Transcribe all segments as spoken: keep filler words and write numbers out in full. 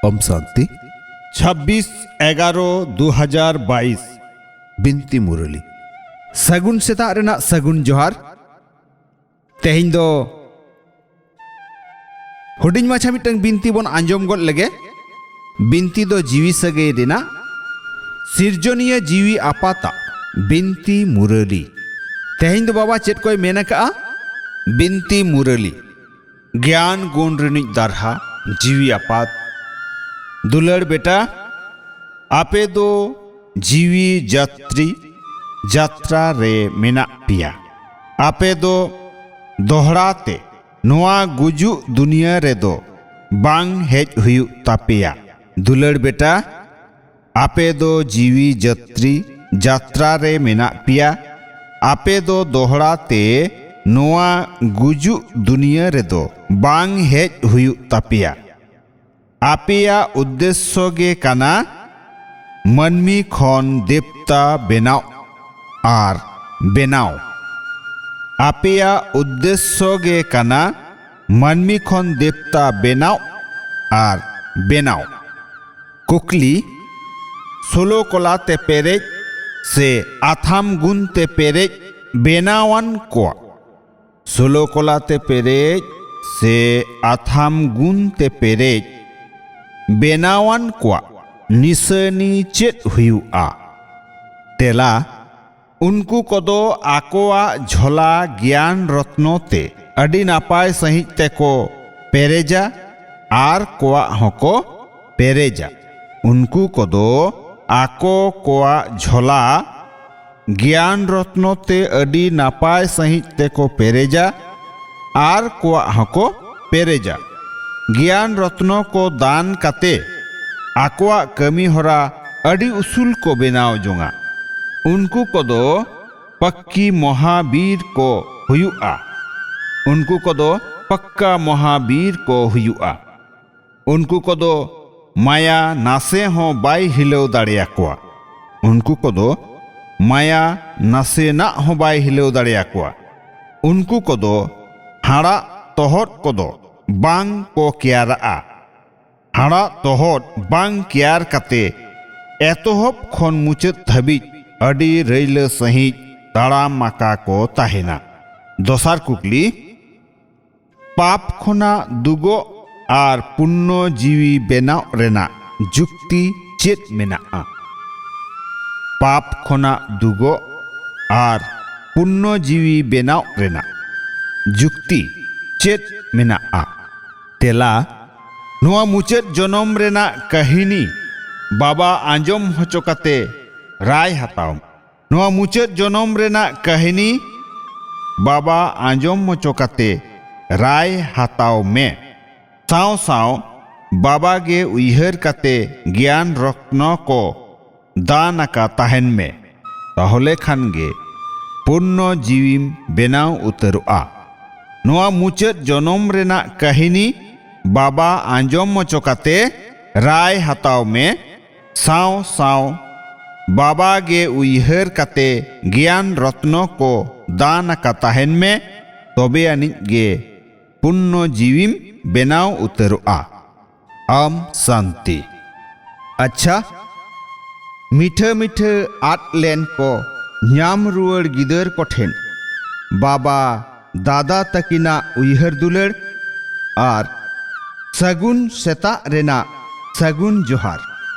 ᱳᱢ ᱥᱟᱱᱛᱤ᱾ ᱪᱷᱟᱵᱵᱤᱥ ᱮᱜᱟᱨᱚ ᱫᱩ ᱦᱟᱡᱟᱨ ᱵᱟᱭᱤᱥ᱾ ᱵᱤᱱᱛᱤ ᱢᱩᱨᱟᱹᱞᱤ᱾ ᱥᱟᱹᱜᱩᱱ ᱥᱮᱛᱟᱜ ᱨᱮᱱᱟᱜ ᱥᱟᱹᱜᱩᱱ ᱡᱚᱦᱟᱨ᱾ ᱛᱮᱦᱮᱧ ᱫᱚ ᱦᱩᱰᱤᱧ ᱢᱟᱪᱷᱟ ᱢᱤᱫᱴᱟᱝ ᱵᱤᱱᱛᱤ ᱵᱚᱱ ᱟᱸᱡᱚᱢ ᱜᱚᱫ ᱞᱮᱜᱮ᱾ ᱵᱤᱱᱛᱤ ᱫᱚ ᱡᱤᱣᱤ ᱥᱟᱹᱜᱟᱹᱭ ᱨᱮᱱᱟᱜ, ᱥᱤᱨᱡᱚᱱᱤᱭᱟᱹ ᱡᱤᱣᱤ ᱟᱯᱟᱛᱟᱜ ᱵᱤᱱᱛᱤ ᱢᱩᱨᱟᱹᱞᱤ᱾ ᱛᱮᱦᱮᱧ ᱫᱚ ᱵᱟᱵᱟ ᱪᱮᱫ ᱠᱚᱭ ᱢᱮᱱ ᱟᱠᱟᱜᱼᱟ? ᱵᱤᱱᱛᱤ ᱢᱩᱨᱟᱹᱞᱤ᱾ ᱜᱮᱭᱟᱱ ᱜᱩᱱ ᱨᱤᱱᱤᱡ ᱫᱟᱨᱦᱟ ᱡᱤᱣᱤ ᱟᱯᱟᱛ, ᱫᱩᱞᱟᱹᱲ ᱵᱮᱴᱟ, ᱟᱯᱮ ᱫᱚ ᱡᱤᱣᱤ ᱡᱟᱛᱨᱤ ᱡᱟᱛᱨᱟ ᱨᱮ ᱢᱮᱱᱟᱜ ᱯᱮᱭᱟ᱾ ᱟᱯᱮ ᱫᱚ ᱫᱚᱦᱲᱟ ᱛᱮ ᱱᱚᱣᱟ ᱜᱩᱡᱩᱜ ᱫᱩᱱᱤᱭᱟᱹ ᱨᱮᱫᱚ ᱵᱟᱝ ᱦᱮᱡ ᱦᱩᱭᱩᱜ ᱛᱟᱯᱮᱭᱟ᱾ ᱫᱩᱞᱟᱹᱲ ᱵᱮᱴᱟ, ᱟᱯᱮ ᱫᱚ ᱡᱤᱣᱤ ᱡᱟᱛᱨᱤ ᱡᱟᱛᱨᱟ ᱨᱮ ᱢᱮᱱᱟᱜ ᱯᱮᱭᱟ᱾ ᱟᱯᱮ ᱫᱚ ᱫᱚᱦᱲᱟ ᱛᱮ ᱱᱚᱣᱟ ᱜᱩᱡᱩᱜ ᱫᱩᱱᱤᱭᱟᱹ ᱨᱮᱫᱚ ᱵᱟᱝ ᱦᱮᱡ ᱦᱩᱭᱩᱜ ᱛᱟᱯᱮᱭᱟ᱾ ᱟᱯᱮᱭᱟᱜ ᱩᱫᱽᱫᱮᱥᱥᱚ ᱜᱮ ᱠᱟᱱᱟ ᱢᱟᱹᱱᱢᱤ ᱠᱷᱚᱱ ᱫᱮᱵᱛᱟ ᱵᱮᱱᱟᱣ ᱟᱨ ᱵᱮᱱᱟᱣ᱾ ᱟᱯᱮᱭᱟᱜ ᱩᱫᱽᱫᱮᱥᱥᱚ ᱜᱮ ᱠᱟᱱᱟ ᱢᱟᱹᱱᱢᱤ ᱠᱷᱚᱱ ᱫᱮᱵᱛᱟ ᱵᱮᱱᱟᱣ ᱟᱨ ᱵᱮᱱᱟᱣ᱾ ᱠᱩᱠᱞᱤ, ᱥᱳᱞᱳ ᱠᱚᱞᱟ ᱛᱮ ᱯᱮᱨᱮᱡ ᱥᱮ ᱟᱛᱷᱟᱢ ᱜᱩᱱ ᱛᱮ ᱯᱮᱨᱮᱡ ᱵᱮᱱᱟᱣᱟᱱ ᱠᱚᱣᱟᱜ? ᱥᱳᱞᱳ ᱠᱚᱞᱟ ᱛᱮ ᱯᱮᱨᱮᱡ ᱥᱮ ᱟᱛᱷᱟᱢ ᱜᱩᱱ ᱛᱮ ᱯᱮᱨᱮᱡ ᱵᱮᱱᱟᱣᱟᱱ ᱠᱚᱣᱟᱜ ᱱᱤᱥᱟᱹᱱᱤ ᱪᱮᱫ ᱦᱩᱭᱩᱜᱼᱟ? ᱛᱮᱞᱟ, ᱩᱱᱠᱩ ᱠᱚᱫᱚ ᱟᱠᱚᱣᱟᱜ ᱡᱷᱚᱞᱟ ᱜᱮᱭᱟᱱ ᱨᱚᱛᱱᱚ ᱛᱮ ᱟᱹᱰᱤ ᱱᱟᱯᱟᱭ ᱥᱟᱺᱦᱤᱡ ᱛᱮᱠᱚ ᱯᱮᱨᱮᱡᱟ ᱟᱨ ᱠᱚᱣᱟᱜ ᱦᱚᱸᱠᱚ ᱯᱮᱨᱮᱡᱟ᱾ ᱩᱱᱠᱩ ᱠᱚᱫᱚ ᱟᱠᱚ ᱠᱚᱣᱟᱜ ᱡᱷᱚᱞᱟ ᱜᱮᱭᱟᱱ ᱨᱚᱛᱱᱚ ᱛᱮ ᱟᱹᱰᱤ ᱱᱟᱯᱟᱭ ᱥᱟᱺᱦᱤᱡ ᱛᱮᱠᱚ ᱯᱮᱨᱮᱡᱟ ᱟᱨ ᱠᱚᱣᱟᱜ ᱦᱚᱸᱠᱚ ᱯᱮᱨᱮᱡᱟ᱾ ᱜᱮᱭᱟᱱ ᱨᱚᱛᱱᱚ ᱠᱚ ᱫᱟᱱ ᱠᱟᱛᱮ ᱟᱠᱚᱣᱟᱜ ᱠᱟᱹᱢᱤ ᱦᱚᱨᱟ ᱟᱹᱰᱤ ᱩᱥᱩᱞ ᱠᱚ ᱵᱮᱱᱟᱣ ᱡᱚᱝᱟ᱾ ᱩᱱᱠᱩ ᱠᱚᱫᱚ ᱯᱟᱠᱠᱤ ᱢᱚᱦᱟᱵᱤᱨ ᱠᱚ ᱦᱩᱭᱩᱜᱼᱟ᱾ ᱩᱱᱠᱩ ᱠᱚᱫᱚ ᱯᱟᱠᱠᱟ ᱢᱚᱦᱟᱵᱤᱨ ᱠᱚ ᱦᱩᱭᱩᱜᱼᱟ᱾ ᱩᱱᱠᱩ ᱠᱚᱫᱚ ᱢᱟᱭᱟ ᱱᱟᱥᱮ ᱦᱚᱸ ᱵᱟᱭ ᱦᱤᱞᱟᱹᱣ ᱫᱟᱲᱮᱭᱟᱠᱚᱣᱟ᱾ ᱩᱱᱠᱩ ᱠᱚᱫᱚ ᱢᱟᱭᱟ ᱱᱟᱥᱮᱱᱟᱜ ᱦᱚᱸ ᱵᱟᱭ ᱦᱤᱞᱟᱹᱣ ᱫᱟᱲᱮᱭᱟᱠᱚᱣᱟ᱾ ᱩᱱᱠᱩ ᱠᱚᱫᱚ ᱦᱟᱲᱟᱜ ᱛᱚᱦᱚᱫ ᱠᱚᱫᱚ ᱵᱟᱝ ᱠᱚ ᱠᱮᱭᱟᱨᱟᱜᱼᱟ᱾ ᱦᱟᱲᱟᱜ ᱛᱚᱦᱚᱫ ᱵᱟᱝ ᱠᱮᱭᱟᱨ ᱠᱟᱛᱮ ᱮᱛᱚᱦᱚᱵ ᱠᱷᱚᱱ ᱢᱩᱪᱟᱹᱫ ᱫᱷᱟᱹᱵᱤᱡ ᱟᱹᱰᱤ ᱨᱟᱹᱭᱞᱟᱹ ᱥᱟᱺᱦᱤᱡ ᱛᱟᱲᱟᱢ ᱟᱠᱟ ᱠᱚ ᱛᱟᱦᱮᱱᱟ᱾ ᱫᱚᱥᱟᱨ ᱠᱩᱠᱞᱤ, ᱯᱟᱯ ᱠᱷᱚᱱᱟᱜ ᱫᱩᱜᱚᱜ ᱟᱨ ᱯᱩᱱᱱᱚ ᱡᱤᱣᱤ ᱵᱮᱱᱟᱣ ᱨᱮᱱᱟᱜ ᱡᱩᱠᱛᱤ ᱪᱮᱫ ᱢᱮᱱᱟᱜᱼᱟ? ᱯᱟᱯ ᱠᱷᱚᱱᱟᱜ ᱫᱩᱜᱚᱜ ᱟᱨ ᱯᱩᱱᱱᱚ ᱡᱤᱣᱤ ᱵᱮᱱᱟᱣ ᱨᱮᱱᱟᱜ ᱡᱩᱠᱛᱤ ᱪᱮᱫ ᱢᱮᱱᱟᱜᱼᱟ? ᱛᱮᱞᱟ, ᱱᱚᱣᱟ ᱢᱩᱪᱟᱹᱫ ᱡᱚᱱᱚᱢ ᱨᱮᱱᱟᱜ ᱠᱟᱹᱦᱤᱱᱤ ᱵᱟᱵᱟ ᱟᱸᱡᱚᱢ ᱦᱚᱪᱚ ᱠᱟᱛᱮ ᱨᱟᱭ ᱦᱟᱛᱟᱣ ᱢᱮ᱾ ᱱᱚᱣᱟ ᱢᱩᱪᱟᱹᱫ ᱡᱚᱱᱚᱢ ᱨᱮᱱᱟᱜ ᱠᱟᱹᱦᱤᱱᱤ ᱵᱟᱵᱟ ᱟᱸᱡᱚᱢ ᱦᱚᱪᱚ ᱠᱟᱛᱮ ᱨᱟᱭ ᱦᱟᱛᱟᱣ ᱢᱮ᱾ ᱥᱟᱶ ᱥᱟᱶ ᱵᱟᱵᱟ ᱜᱮ ᱩᱭᱦᱟᱹᱨ ᱠᱟᱛᱮ ᱜᱮᱭᱟᱱ ᱨᱚᱛᱱᱚ ᱠᱚ ᱫᱟᱱ ᱟᱠᱟ ᱛᱟᱦᱮᱱ ᱢᱮ᱾ ᱛᱟᱦᱚᱞᱮ ᱠᱷᱟᱱ ᱜᱮ ᱯᱩᱱᱱᱚ ᱡᱤᱣᱤᱢ ᱵᱮᱱᱟᱣ ᱩᱛᱟᱹᱨᱚᱜᱼᱟ᱾ ᱱᱚᱣᱟ ᱢᱩᱪᱟᱹᱫ ᱡᱚᱱᱚᱢ ᱨᱮᱱᱟᱜ ᱠᱟᱹᱦᱤᱱᱤ ᱵᱟᱵᱟ ᱟᱸᱡᱚᱢ ᱦᱚᱪᱚ ᱠᱟᱛᱮ ᱨᱟᱭ ᱦᱟᱛᱟᱣ ᱢᱮ᱾ ᱥᱟᱶ ᱥᱟᱶ ᱵᱟᱵᱟ ᱜᱮ ᱩᱭᱦᱟᱹᱨ ᱠᱟᱛᱮ ᱜᱮᱭᱟᱱ ᱨᱚᱛᱱᱚ ᱠᱚ ᱫᱟᱱ ᱟᱠᱟ ᱛᱟᱦᱮᱱ ᱢᱮ᱾ ᱛᱚᱵᱮ ᱟᱹᱱᱤᱡ ᱜᱮ ᱯᱩᱱᱱᱚ ᱡᱤᱣᱤᱢ ᱵᱮᱱᱟᱣ ᱩᱛᱟᱹᱨᱚᱜᱼᱟ᱾ ᱟᱢ ᱥᱟᱱᱛᱤ᱾ ᱟᱪᱪᱷᱟ, ᱢᱤᱴᱷᱟᱹ ᱢᱤᱴᱷᱟᱹ ᱟᱫ ᱞᱮᱱ ᱠᱚ ᱧᱟᱢ ᱨᱩᱣᱟᱹᱲ ᱜᱤᱫᱟᱹᱨ ᱠᱚᱴᱷᱮᱱ ᱵᱟᱵᱟ ᱫᱟᱫᱟ ᱛᱟᱹᱠᱤᱱᱟᱜ ᱩᱭᱦᱟᱹᱨ ᱫᱩᱞᱟᱹᱲ ᱟᱨ ᱥᱟᱹᱜᱩᱱ ᱥᱮᱛᱟᱜ ᱨᱮᱱᱟᱜ ᱥᱟᱹᱜᱩᱱ ᱡᱚᱦᱟᱨ᱾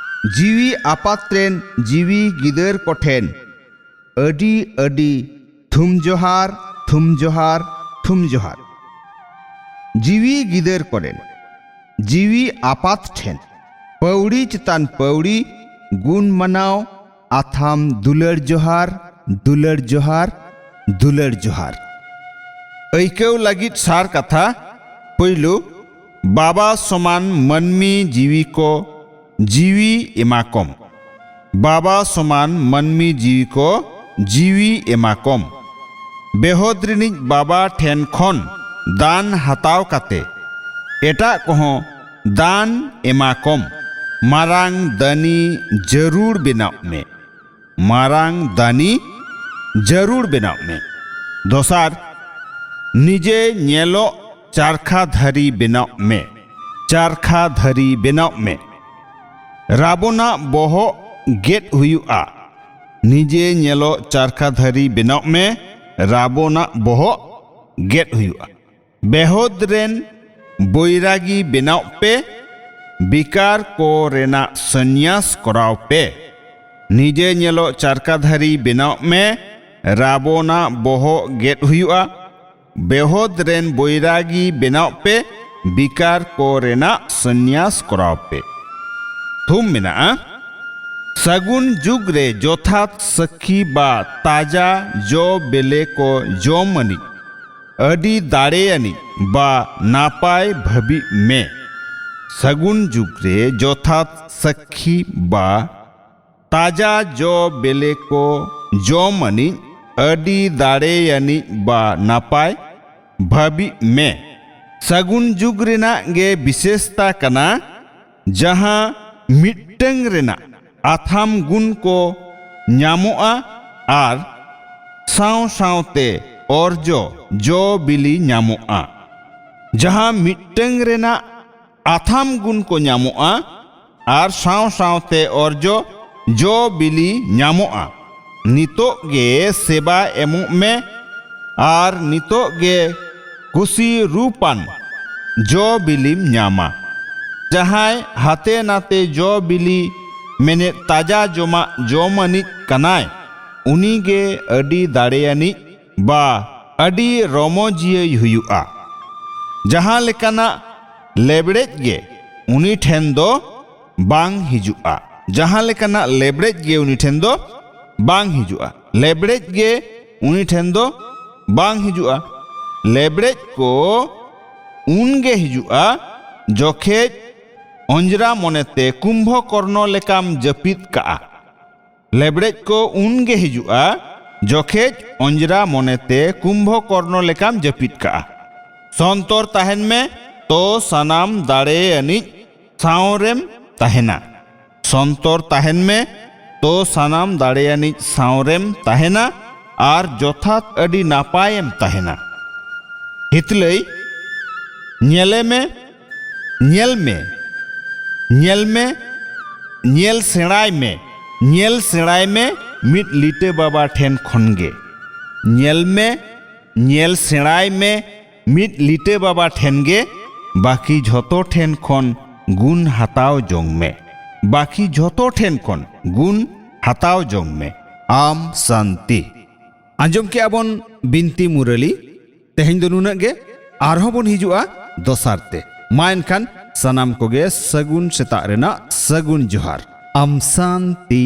ᱡᱤᱣᱤ ᱟᱯᱟᱛ ᱨᱮᱱ ᱡᱤᱣᱤ ᱜᱤᱫᱟᱹᱨ ᱠᱚᱴᱷᱮᱱ ᱟᱹᱰᱤ ᱟᱹᱰᱤ ᱛᱷᱩᱢ ᱡᱚᱦᱟᱨ, ᱛᱷᱩᱢ ᱡᱚᱦᱟᱨ, ᱛᱷᱩᱢ ᱡᱚᱦᱟᱨ᱾ ᱡᱤᱣᱤ ᱜᱤᱫᱟᱹᱨ ᱠᱚᱨᱮᱱ ᱡᱤᱣᱤ ᱟᱯᱟᱛ ᱴᱷᱮᱱ ᱯᱟᱹᱣᱲᱤ ᱪᱮᱛᱟᱱ ᱯᱟᱹᱣᱲᱤ ᱜᱩᱱ ᱢᱟᱱᱟᱣ ᱟᱛᱷᱟᱢ ᱫᱩᱞᱟᱹᱲ ᱡᱚᱦᱟᱨ, ᱫᱩᱞᱟᱹᱲ ᱡᱚᱦᱟᱨ, ᱫᱩᱞᱟᱹᱲ ᱡᱚᱦᱟᱨ᱾ ᱟᱹᱭᱠᱟᱹᱣ ᱞᱟᱹᱜᱤᱫ ᱥᱟᱨ ᱠᱟᱛᱷᱟ, ᱯᱩᱭᱞᱩ, ᱵᱟᱵᱟ ᱥᱚᱢᱟᱱ ᱢᱟᱹᱱᱢᱤ ᱡᱤᱣᱤ ᱠᱚ ᱡᱤᱣᱤ ᱮᱢᱟ ᱠᱚᱢ᱾ ᱵᱟᱵᱟ ᱥᱚᱢᱟᱱ ᱢᱟᱹᱱᱢᱤ ᱡᱤᱣᱤ ᱠᱚ ᱡᱤᱣᱤ ᱮᱢᱟ ᱠᱚᱢ᱾ ᱵᱮᱦᱚᱫ ᱨᱤᱱᱤᱡ ᱵᱟᱵᱟ ᱴᱷᱮᱱ ᱠᱷᱚᱱ ᱫᱟᱱ ᱦᱟᱛᱟᱣ ᱠᱟᱛᱮ ᱮᱴᱟᱜ ᱠᱚᱦᱚᱸ ᱫᱟᱱ ᱮᱢᱟ ᱠᱚᱢ᱾ ᱢᱟᱨᱟᱝ ᱫᱟᱹᱱᱤ ᱡᱟᱹᱨᱩᱲ ᱵᱮᱱᱟᱣ ᱢᱮ᱾ ᱢᱟᱨᱟᱝ ᱫᱟᱹᱱᱤ ᱡᱟᱹᱨᱩᱲ ᱵᱮᱱᱟᱣ ᱢᱮ᱾ ᱫᱚᱥᱟᱨ, ᱱᱤᱡᱮ ᱧᱮᱞᱚᱜ ᱪᱟᱨᱠᱷᱟ ᱫᱷᱟᱹᱨᱤ ᱵᱮᱱᱟᱣ ᱢᱮ᱾ ᱪᱟᱨᱠᱷᱟ ᱫᱷᱟᱹᱨᱤ ᱵᱮᱱᱟᱣ ᱢᱮ᱾ ᱨᱟᱵᱚᱱᱟᱜ ᱵᱚᱦᱚᱜ ᱜᱮᱫ ᱦᱩᱭᱩᱜᱼᱟ᱾ ᱱᱤᱡᱮ ᱧᱮᱞᱚᱜ ᱪᱟᱨᱠᱷᱟ ᱫᱷᱟᱹᱨᱤ ᱵᱮᱱᱟᱣ ᱢᱮ᱾ ᱨᱟᱵᱚᱱᱟᱜ ᱵᱚᱦᱚᱜ ᱜᱮᱫ ᱦᱩᱭᱩᱜᱼᱟ᱾ ᱵᱮᱦᱚᱫ ᱨᱮᱱ ᱵᱳᱭᱨᱟᱜᱤ ᱵᱮᱱᱟᱣ ᱯᱮ᱾ ᱵᱤᱠᱟᱨ ᱠᱚ ᱨᱮᱱᱟᱜ ᱥᱚᱱᱭᱟᱥ ᱠᱚᱨᱟᱣ ᱯᱮ᱾ ᱱᱤᱡᱮ ᱧᱮᱞᱚᱜ ᱪᱟᱨᱠᱟ ᱫᱷᱟᱹᱨᱤ ᱵᱮᱱᱟᱣ ᱢᱮ᱾ ᱨᱟᱵᱚᱱᱟᱜ ᱵᱚᱦᱚᱜ ᱜᱮᱫ ᱦᱩᱭᱩᱜᱼᱟ᱾ ᱵᱮᱦᱚᱫ ᱨᱮᱱ ᱵᱳᱭᱨᱟᱜᱤ ᱵᱮᱱᱟᱣ ᱯᱮ᱾ ᱵᱤᱠᱟᱨ ᱠᱚ ᱨᱮᱱᱟᱜ ᱥᱚᱱᱭᱟᱥ ᱠᱚᱨᱟᱣ ᱯᱮ᱾ ᱛᱷᱩᱢ ᱢᱮᱱᱟᱜᱼᱟ, ᱥᱟᱹᱜᱩᱱ ᱡᱩᱜᱽ ᱨᱮ ᱡᱚᱛᱷᱟᱛ ᱥᱟᱹᱠᱷᱤ ᱵᱟ ᱛᱟᱡᱟ ᱡᱚ ᱵᱮᱞᱮ ᱠᱚ ᱡᱚᱢ ᱟᱹᱱᱤᱡ ᱟᱹᱰᱤ ᱫᱟᱲᱮᱭᱟᱱᱤᱡ ᱵᱟ ᱱᱟᱯᱟᱭ ᱵᱷᱟᱹᱵᱤᱜ ᱢᱮ᱾ ᱥᱟᱹᱜᱩᱱ ᱡᱩᱜᱽ ᱨᱮ ᱡᱚᱛᱷᱟᱛ ᱥᱟᱹᱠᱷᱤ ᱵᱟ ᱛᱟᱡᱟ ᱡᱚ ᱵᱮᱞᱮ ᱠᱚ ᱡᱚᱢ ᱟᱹᱱᱤᱡ ᱟᱹᱰᱤ ᱫᱟᱲᱮᱭᱟᱱᱤᱡ ᱵᱟ ᱱᱟᱯᱟᱭ ᱵᱷᱟᱹᱵᱤᱜ ᱢᱮ᱾ ᱥᱟᱹᱜᱩᱱ ᱡᱩᱜᱽ ᱨᱮᱱᱟᱜ ᱜᱮ ᱵᱤᱥᱮᱥᱛᱟ ᱠᱟᱱᱟ, ᱡᱟᱦᱟᱸ ᱢᱤᱫᱴᱟᱹᱝ ᱨᱮᱱᱟᱜ ᱟᱛᱷᱟᱢ ᱜᱩᱱ ᱠᱚ ᱧᱟᱢᱚᱜᱼᱟ ᱟᱨ ᱥᱟᱶ ᱥᱟᱶᱛᱮ ᱚᱨᱡᱚ ᱡᱚ ᱵᱤᱞᱤ ᱧᱟᱢᱚᱜᱼᱟ᱾ ᱡᱟᱦᱟᱸ ᱢᱤᱫᱴᱟᱹᱝ ᱨᱮᱱᱟᱜ ᱟᱛᱷᱟᱢ ᱜᱩᱱ ᱠᱚ ᱧᱟᱢᱚᱜᱼᱟ ᱟᱨ ᱥᱟᱶ ᱥᱟᱶᱛᱮ ᱚᱨᱡᱚ ᱡᱚ ᱵᱤᱞᱤ ᱧᱟᱢᱚᱜᱼᱟ᱾ ᱱᱤᱛᱚᱜ ᱜᱮ ᱥᱮᱵᱟ ᱮᱢᱚᱜ ᱢᱮ ᱟᱨ ᱱᱤᱛᱚᱜ ᱜᱮ ᱠᱩᱥᱤ ᱨᱩᱯᱟᱱ ᱡᱚ ᱵᱤᱞᱤᱢ ᱧᱟᱢᱟ᱾ ᱡᱟᱦᱟᱸᱭ ᱦᱟᱛᱮ ᱱᱟᱛᱮ ᱡᱚ ᱵᱤᱞᱤ ᱢᱮᱱᱮᱫ ᱛᱟᱡᱟ ᱡᱚᱢᱟᱜ ᱡᱚᱢ ᱟᱹᱱᱤᱡ ᱠᱟᱱᱟᱭ, ᱩᱱᱤ ᱜᱮ ᱟᱹᱰᱤ ᱫᱟᱲᱮᱭᱟᱱᱤᱡ ᱵᱟ ᱟᱹᱰᱤ ᱨᱚᱢᱚᱡᱤᱭᱟᱹᱭ ᱦᱩᱭᱩᱜᱼᱟ᱾ ᱡᱟᱦᱟᱸ ᱞᱮᱠᱟᱱᱟᱜ ᱞᱮᱵᱲᱮᱡ ᱜᱮ ᱩᱱᱤ ᱴᱷᱮᱱ ᱫᱚ ᱵᱟᱝ ᱦᱤᱡᱩᱜᱼᱟ᱾ ᱡᱟᱦᱟᱸ ᱞᱮᱠᱟᱱᱟᱜ ᱞᱮᱵᱲᱮᱡ ᱜᱮ ᱩᱱᱤ ᱴᱷᱮᱱ ᱫᱚ ᱵᱟᱝ ᱦᱤᱡᱩᱜᱼᱟ᱾ ᱞᱮᱵᱲᱮᱡ ᱜᱮ ᱩᱱᱤ ᱴᱷᱮᱱ ᱫᱚ ᱵᱟᱝ ᱦᱤᱡᱩᱜᱼᱟ᱾ ᱞᱮᱵᱲᱮᱡ ᱠᱚ ᱩᱱ ᱜᱮ ᱦᱤᱡᱩᱜᱼᱟ, ᱡᱚᱠᱷᱮᱡ ᱚᱸᱡᱽᱨᱟ ᱢᱚᱱᱮᱛᱮ ᱠᱩᱢᱵᱷᱚᱠᱚᱨᱱᱚ ᱞᱮᱠᱟᱢ ᱡᱟᱹᱯᱤᱫ ᱠᱟᱜᱼᱟ᱾ ᱞᱮᱵᱲᱮᱡ ᱠᱚ ᱩᱱ ᱜᱮ ᱦᱤᱡᱩᱜᱼᱟ, ᱡᱚᱠᱷᱮᱡ ᱚᱸᱡᱽᱨᱟ ᱢᱚᱱᱮᱛᱮ ᱠᱩᱢᱵᱷᱚᱠᱚᱨᱱᱚ ᱞᱮᱠᱟᱢ ᱡᱟᱹᱯᱤᱫ ᱠᱟᱜᱼᱟ᱾ ᱥᱚᱱᱛᱚᱨ ᱛᱟᱦᱮᱱ ᱢᱮ, ᱛᱚ ᱥᱟᱱᱟᱢ ᱫᱟᱲᱮ ᱟᱹᱱᱤᱡ ᱥᱟᱶᱨᱮᱢ ᱛᱟᱦᱮᱱᱟ᱾ ᱥᱚᱱᱛᱚᱨ ᱛᱟᱦᱮᱱ ᱢᱮ, ᱛᱚ ᱥᱟᱱᱟᱢ ᱫᱟᱲᱮᱭᱟᱱᱤᱡ ᱥᱟᱶᱨᱮᱢ ᱛᱟᱦᱮᱱᱟ ᱟᱨ ᱡᱚᱛᱷᱟᱛ ᱟᱹᱰᱤ ᱱᱟᱯᱟᱭᱮᱢ ᱛᱟᱦᱮᱱᱟ᱾ ᱦᱤᱛᱞᱟᱹᱭ, ᱧᱮᱞᱮ ᱢᱮ, ᱧᱮᱞ ᱢᱮ, ᱧᱮᱞ ᱢᱮ, ᱧᱮᱞ ᱥᱮᱬᱟᱭ ᱢᱮ, ᱧᱮᱞ ᱥᱮᱬᱟᱭ ᱢᱮ ᱢᱤᱫ ᱞᱤᱴᱟᱹ ᱵᱟᱵᱟ ᱴᱷᱮᱱ ᱠᱷᱚᱱ ᱜᱮ᱾ ᱧᱮᱞ ᱢᱮ, ᱧᱮᱞ ᱥᱮᱬᱟᱭ ᱢᱮ ᱢᱤᱫ ᱞᱤᱴᱟᱹ ᱵᱟᱵᱟ ᱴᱷᱮᱱ ᱜᱮ, ᱵᱟᱹᱠᱤ ᱡᱷᱚᱛᱚ ᱴᱷᱮᱱ ᱠᱷᱚᱱ ᱜᱩᱱ ᱦᱟᱛᱟᱣ ᱡᱚᱝ ᱢᱮ᱾ ᱵᱟᱹᱠᱤ ᱡᱷᱚᱛᱚ ᱴᱷᱮᱱ ᱠᱷᱚᱱ ᱜᱩᱱ ᱦᱟᱛᱟᱣ ᱡᱚᱝ ᱢᱮ᱾ ᱟᱢ ᱥᱟᱱᱛᱤ᱾ ᱟᱸᱡᱚᱢ ᱠᱮᱜᱼᱟ ᱵᱚᱱ ᱵᱤᱱᱛᱤ ᱢᱩᱨᱟᱹᱞᱤ᱾ ᱛᱮᱦᱮᱧ ᱫᱚ ᱱᱩᱱᱟᱹᱜ ᱜᱮ, ᱟᱨᱦᱚᱸ ᱵᱚᱱ ᱦᱤᱡᱩᱜᱼᱟ ᱫᱚᱥᱟᱨ ᱛᱮ᱾ ᱢᱟ ᱮᱱᱠᱷᱟᱱ ᱥᱟᱱᱟᱢ ᱠᱚᱜᱮ ᱥᱟᱹᱜᱩᱱ ᱥᱮᱛᱟᱜ ᱨᱮᱱᱟᱜ ᱥᱟᱹᱜᱩᱱ ᱡᱚᱦᱟᱨ᱾ ᱟᱢ ᱥᱟᱱᱛᱤ᱾